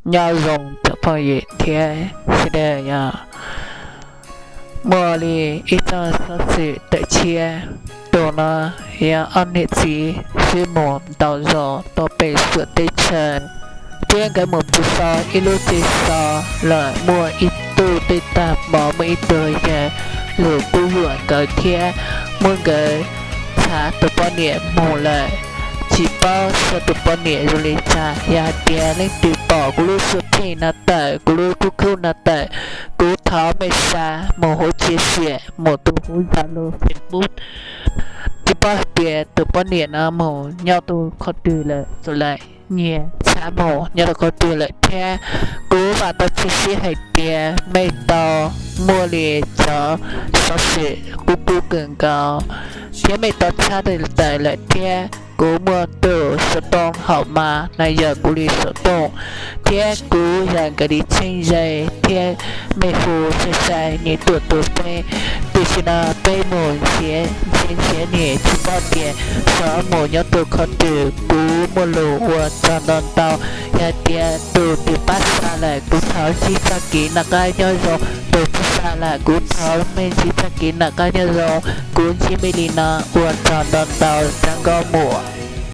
Nyob zoo cov phooj ywg thiab sawv daws, yog muaj li ib txoj xov xwm tawm tshiab. Tus no yog ob niam txiv sib mus ntaus zos tau pem Suav teb chaws, thiab nkawd mus pw so ib lub tsev so lawm, muaj ib tug tej tag hmo muaj ib tug yawg lus pub yuam nkawd thiab muab nkawd txhav tus poj niam mus lawm. Tsis paub xyov tus poj niam zoo li cas, yog hais tias leej twg pom kuv lub suab pheej no tawm, kuv lub kub kub no tawm, kuv thov mej xa mus hauv chia sẻ, mus tus hauv Zalo, Facebook, tsis paub hais tias tus poj niam no mus nyob rau qhov twg lawm, txawm lawm nyias txhav mus nyob rau qhov twg lawm thiab. Kuv vam tau txim siab hais tias mej tau muaj li cov xov xwm kub kub kawg nkaus thiab mej tau txhab tawm lawm thiab. Kuv muaj tus xov tooj hauv mas no yog kuv li xov tooj, thiab kuv yog nkawd li txheeb ze, thiab mej hu sai sai nyias tuam tus peb. Tam sim no peb mus nrhiav nrhiav nrhiav niam tsis paub tias xyov mus nyob rau qhov twg. Kuv muaj lus ua tsaug ntau ntau. Yog tias tus twg pab xa lawm kuv thov ntsib txoj kev noj qab nyob zoo, tus tsis xa lawm kuv thov mej ntsib txoj kev noj qab nyob zoo. Kuv ntsib mej li no, ua tsaug ntau ntau, rov nkauj mus.